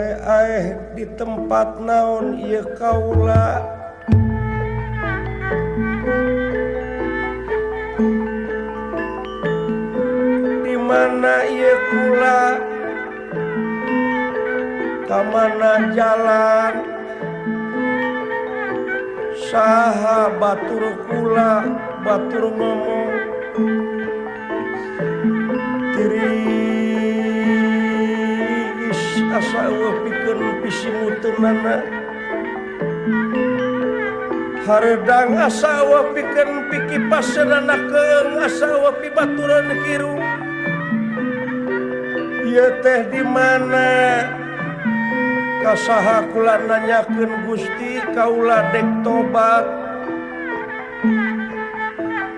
Aeh di tempat naon ieu kaula di mana ieu kula ka mana jalan saha batur kula batur ngomong tiris asa eueuh pikeun pisimuteunana hareudang asa eueuh pikeun pikipaseunana keung asa eueuh pibaturan hirup ieu teh di mana kasaha kula nanyakeun Gusti kaula dek tobat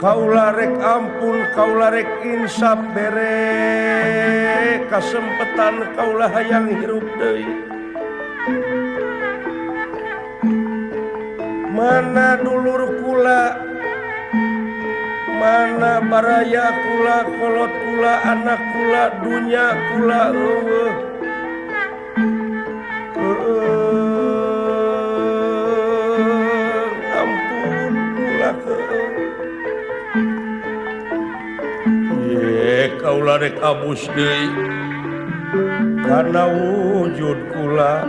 kaula rek ampun kaula rek insaf bere kasempetan kaula hayang hirup deui mana dulur kula mana baraya kula kolot kula anak kula dunya kula eueuh ampun kula keung ye kaula rek abus deui kana wujud kula.